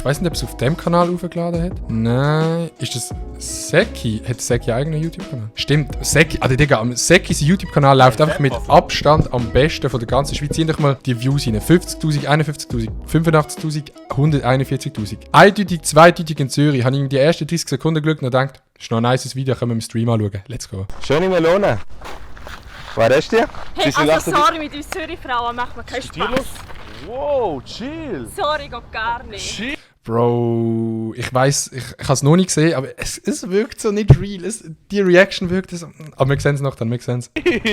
Ich weiß nicht, ob es auf dem Kanal hochgeladen hat. Nein. Ist das Seki? Hat Seki einen eigenen YouTube-Kanal? Stimmt. Seki, Digga, Sekis YouTube-Kanal läuft einfach mit Abstand am besten von der ganzen Schweiz. Zieh doch mal die Views rein. 50'000, 51'000, 85'000, 141'000. Eindeutig, zweideutig in Zürich. Habe ich in die ersten 30 Sekunden geschaut und gedacht, das ist noch ein nices Video, können wir im Stream anschauen. Let's go. Schöne Melone. Was hast du? Hey, also sorry, mit uns Zürich-Frauen macht man keinen Spaß. Wow, chill. Sorry, geht gar nicht. Chill. Bro, ich weiss, ich habe es noch nicht gesehen, aber es wirkt so nicht real. Die Reaction wirkt so. Aber wir sehen es noch dann, wir sehen es.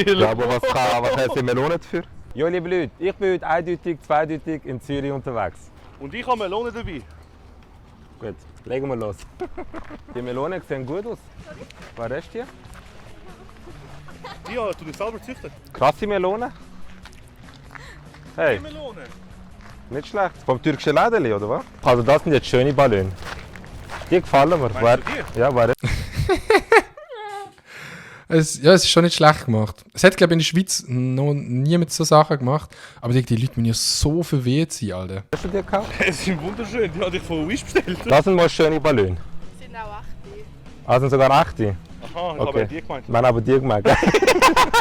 Ja, aber was hat die Melone dafür? Ja, liebe Leute, ich bin heute eindeutig, zweideutig in Zürich unterwegs. Und ich habe Melone dabei. Gut, legen wir los. Die Melonen sehen gut aus. Was hast du? Die habe ich selber gezüchtet. Krasse Melone. Hey, Die Melone. nicht schlecht. Vom türkischen Lädeli, oder was? Also das sind jetzt schöne Ballons. Die gefallen mir. Meinst du die? Ja, wer? Es ist schon nicht schlecht gemacht. Es hat, glaube ich, in der Schweiz noch niemand so Sachen gemacht. Aber die Leute müssen ja so verwirrt sein, Alter. Hast du die gekauft? Es sind wunderschön. Die habe ich von Wish bestellt. Das sind mal schöne Ballons. Sind auch 8. Ah, sind sogar echte. Aha, ich Okay. habe die gemeint. Wir haben aber die gemeint.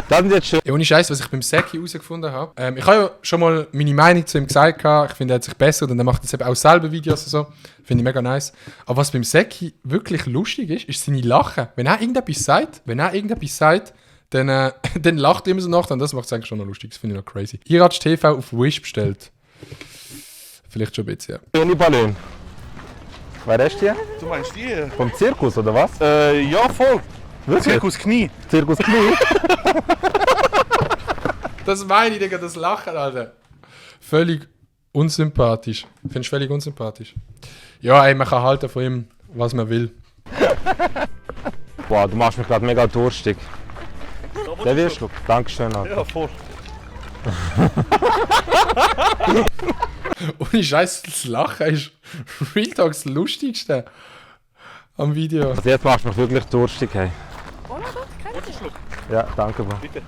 Das sind jetzt schön. Ja, ohne Scheiß, was ich beim Seki herausgefunden habe. Ich habe ja schon mal meine Meinung zu ihm gesagt. Ich finde, er hat sich besser und er macht jetzt eben auch selber Videos und so. Finde ich mega nice. Aber was beim Seki wirklich lustig ist seine Lachen. Wenn er irgendetwas sagt, dann, dann lacht er immer so nach und das macht es eigentlich schon noch lustig. Das finde ich noch crazy. Iratsch TV auf Wish bestellt. Vielleicht schon ein bisschen, ja. Schöne Ballons. Wer hast du die? Du meinst die? Vom Zirkus, oder was? Ja, voll. Wirklich? Zirkus Knie. Zirkus Knie? Das meine ich, Digga, das Lachen, Alter. Völlig unsympathisch. Findest du völlig unsympathisch? Ja, ey, man kann halten von ihm, was man will. Boah, du machst mich gerade mega durstig. Der wirst du. Dankeschön, Alter. Ja, voll. Ohne Scheiß, das Lachen ist Real Talk das Lustigste am Video. Also jetzt machst du mich wirklich durstig, hey. Oh mein Gott, kennt ihr? Schluck. Ja, danke, Bro. Bitte.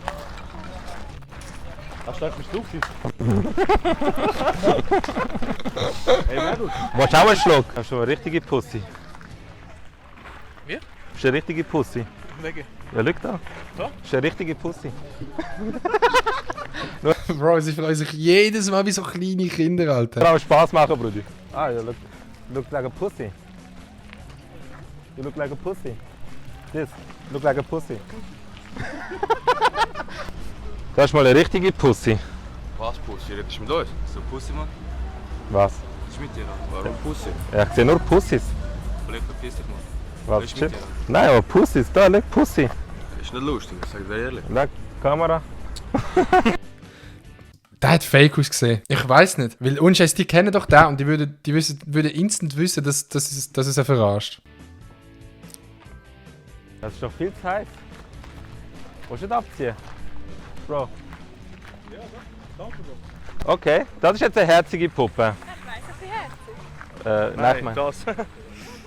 Hast du einfach Luft? Hey, Mädel. Willst du auch einen Schluck? Hast du eine richtige Pussy? Wie? Bist du eine richtige Pussy? Wege. Ja, schau da. Da? Bist du eine richtige Pussy? Bro, sie freuen sich jedes Mal wie so kleine Kinder, Alter. Kann auch Spaß machen, Bruder. Ah, ja, look like a pussy. You look like a pussy. This, look like a pussy. Das ist mal eine richtige Pussy. Was Pussy? Redest du mit uns? So Pussy, Mann? Was? Was ist mit dir? Warum Pussy? Ja, ich sehe nur Pussys. Vielleicht verpiss dich mal. Was? Was ist mit dir? Nein, aber Pussys, da, leg Pussy. Ist nicht lustig, ich sag dir ehrlich. Leg Kamera. Der hat fake ausgesehen. Ich weiß nicht. Weil unscheiß, die kennen doch den und die würden instant wissen, dass es er verarscht. Das ist doch viel zu heiß. Willst du nicht abziehen? Bro. Ja, danke, Bro. Okay, das ist jetzt eine herzige Puppe. Ich weiss, ob sie herzig. Nein, ich meine, das.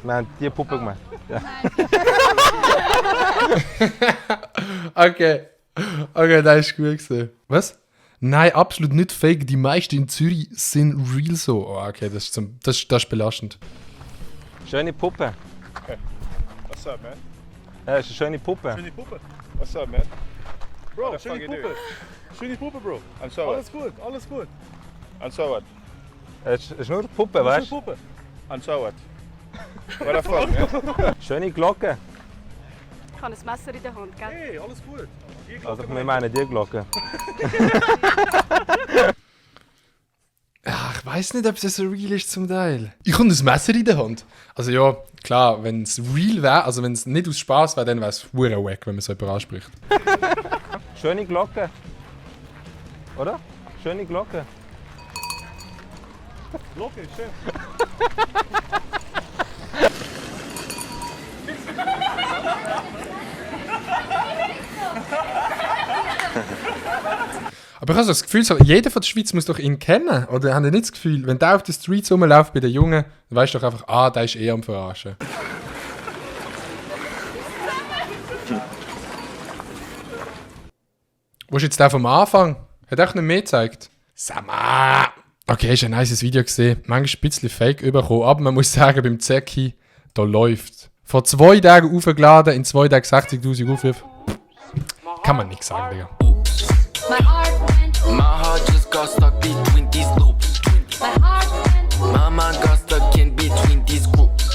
wir haben die Puppe gemeint. Ja. Okay, das ist gut gesehen. Was? Nein, absolut nicht fake. Die meisten in Zürich sind real so. Oh, okay, das ist belastend. Schöne Puppe. What's up, man? Ja, ist eine schöne Puppe. Schöne Puppe. What's up, man? Bro, What the schöne fuck you Puppe. Schöne Puppe, Bro. And so Alles gut, alles gut. And so what? Es ist nur eine Puppe, Schöne weißt du? Puppe. And so what? What the fuck, man? Schöne Glocke. Ich habe ein Messer in der Hand, gell? Hey, alles gut. Die Glocke Also wir meint- meinen die Glocke. Ach, ich weiß nicht, ob es so real ist zum Teil. Ich habe ein Messer in der Hand. Also ja, klar, wenn es real wäre, also wenn es nicht aus Spaß wäre, dann wäre es verdammt wack, wenn man so jemanden anspricht. Schöne Glocke. Oder? Schöne Glocke. Glocke, ist schön. Aber ich habe so das Gefühl, so, jeder von der Schweiz muss doch ihn kennen. Oder haben ihr nicht das Gefühl, wenn der auf den Streets rumläuft bei den Jungen, dann weißt du doch einfach, der ist am Verarschen. Wo ist jetzt der vom Anfang? Hat er auch nicht mehr gezeigt? Sag mal! Okay, ist ein nices Video gesehen. Manchmal ein bisschen fake überkommen, aber man muss sagen, beim Zeki, da läuft. Vor 2 Tagen aufgeladen, in 2 Tagen 60'000 Aufrufe. Kann man nichts sagen, Digga. My heart just got stuck between these